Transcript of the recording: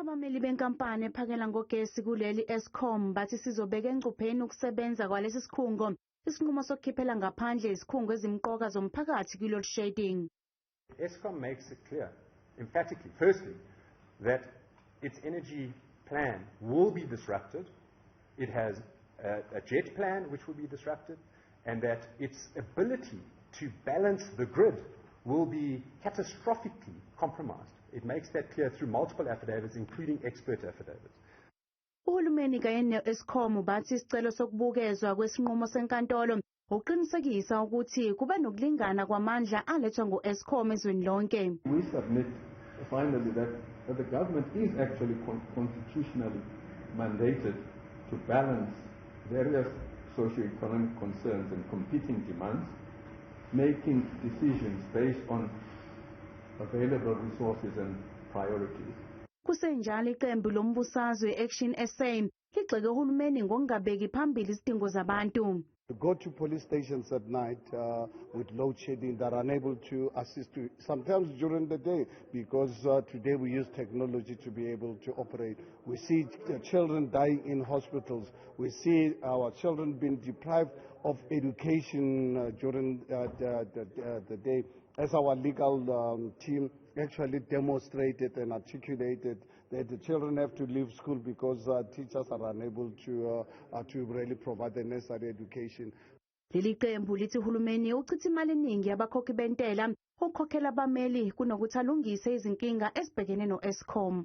Abameli benkampani ephakela ngogesi kuleli Eskom bathi sizobeka engcupheni ukusebenza kwalesi sikhungo isinqumo sokukhiphela ngaphandle izikhungo ezimqoka zomphakathi kwi-load shedding. Eskom makes it clear, emphatically, firstly, that its energy plan will be disrupted. It has a jet plan which will be disrupted, and that its ability to balance the grid will be catastrophically compromised. It makes that clear through multiple affidavits, including expert affidavits. Uhulumeni kanye ne-Eskom bathi isicelo sokubukezwa kwesinqumo senkantolo uqinisekisa ukuthi kube nokulingana kwamandla alethwa ngo-Eskom ezweni lonke. We submit finally that the government is actually constitutionally mandated to balance various socio-economic concerns and competing demands, making decisions based on available resources and priorities. Kusenjalo iqembu lombusazwe Action SA ligxeke uhulumeni ngokungabeki phambili izidingo zabantu. To go to police stations at night with load shedding, they're unable to assist you sometimes during the day because today we use technology to be able to operate. We see children dying in hospitals. We see our children being deprived of education during the day. As our legal team actually demonstrated and articulated that the children have to leave school because teachers are unable to really provide the necessary education. Leli qembu lithi uhulumeni uchitha imali eningi yabakhokhi bentela ukukhokhela abameli kunokuthi alungise izinkinga ezibhekene no-Eskom.